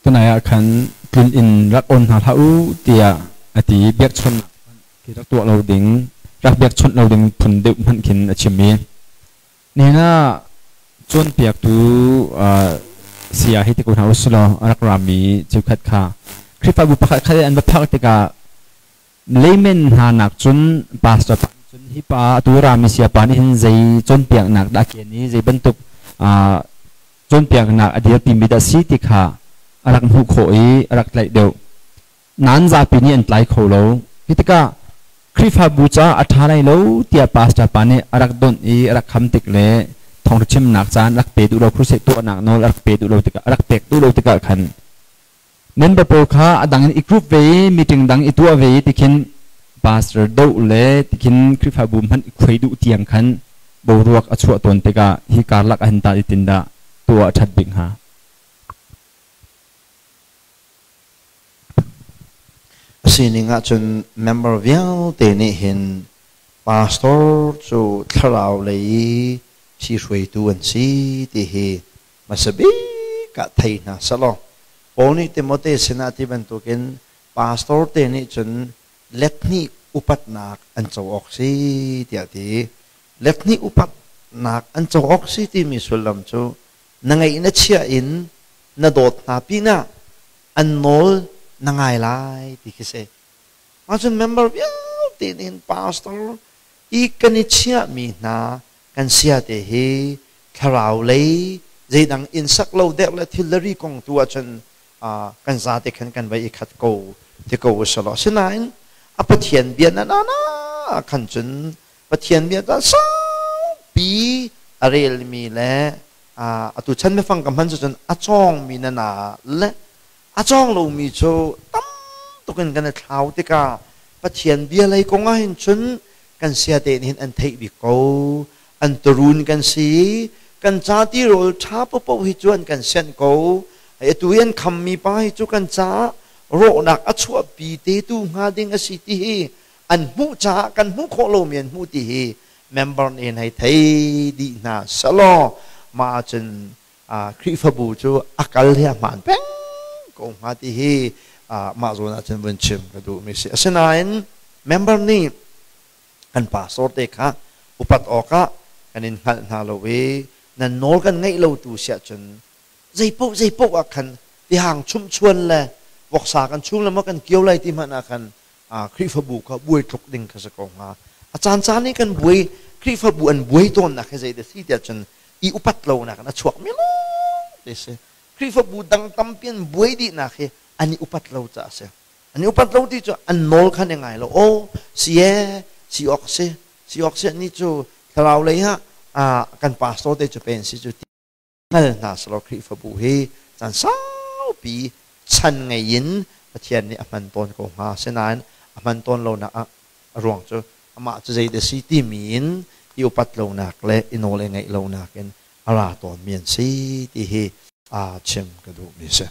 Tunai ah khan tlun inn rak on hna hlah u tiah a ti i biakchawnhnak hmanh khi rak tuah lo ding, rak biakchawnh lo ding phun deuh hmanh khin a chim i nihin ah cawnpiaktu saya hi ti ko hna usih law a rak rami cheukhat kha Khrihfabu pakhat khat i an va phak tikah layman hna nak cun pastor pa nih cun hi pa atu rami saya pa nih hin zei cawnpiaknak dah a ken i zei bantuk cawnpiaknak a dirpimi dah si ti kha a rak hmuh khawh i a rak tlaih deuh. Nain zapi nih an tlai kho lo. Hi tikah Khrihfabu caah a ṭha lai lo tiah pastor pa nih a rak donh i a rak kham tik le thawngṭha chimnak caan rak pe duh lo, crusade tuahnak nawl a rak pe duh lo tikah a rak pek duh lo tikah khan member pawl kha a dang in i group ve i meeting dang i tuah ve i tikhin pastor doh le tikhin Khrihfabu hmanh i khuai duh tiang khan boruak a chuah tawn tikah hi karlak ah hin tah zeitindah tuah a ṭhat bik hnga? A sining ahcun member vialte nih hin pastor cu thlarau lei i sihruaitu an si ti hi hmasa bik ah thei hna sehlaw Paul nih Timote sinah ti bantukin pastor te nih cun let hnih upatnak an co awk si tiah a ti. Let hnih upatnak an co awk si timi sullam cu na ngeih na chiah in na dawt hna pinah an nawl na ngai lai ti khi si. Ahcun member vialte nih hin pastor i kan i chiahmi hna kan sia te hi thlarau lei zeidang inn sak lo deuh le thil le ri kong tu ahcun kan zate khan kan vai i khat ko ti ko usalaw. Asinain a Pathian bia na na na khan cun Pathian bia ta saupi a relmi le atu chan biafang ka hman cu cun a cawngmi na na le a cawng lomi cu tam tuk in kan i thlau tikah Pathian bia lei kong ah hin cun kan sia te nih hin an theih bik ko. An turun kan si, kan ca tirawl ṭha paohpaoh hi cu an kan sianh ko. Atu i an khammi pa hi cu kan caah rawhnak a chuahpi te tu hnga ding a si ti hi an hmuh caah kan hmuh khawh lomi an hmuh ti hi member nih hei thei dih hna selaw mah ahcun Khrihfabu cu a kal hi a hmaan peng ko hnga ti hi mah zawn ahcun vun chim ka duhmi si. Asinain member nih kan pastor te kha upat awkah kan in hngalh hna lo i nan nawl kan ngeih lo tu si ahcun zeipaoh zeipaoh ah khan tihang chumhchuan le voksa kan chung le maw kan kio lai ti hmanh ah khan Khrihfabu kha buai tluk ding kha si ko hnga. A caan caan i kan buai Khrihfabu an buai tawnnak hi zei dah si tiah cun i upat lonak in a chuak mi lawng te si. Khrihfabu dang tampi an buai dihnak hi an i upat lo caah a si. An i upat lo ti cu an nawl kha an i ngai lo. Aw si e si awk si si awk si ni cu thlarau lei ah kan pastor te cu pen si cu hngal hna selaw Khrihfabu hi caan saupi chan ngei in Pathian nih a hman tawn ko hnga. Asinain a hman tawn lonak a ruang cu amah cu zeidah si timi in i upat lonak le i nawl i ngaih lonak in a ra tawnmi an si ti hi chim ka duhmi a si.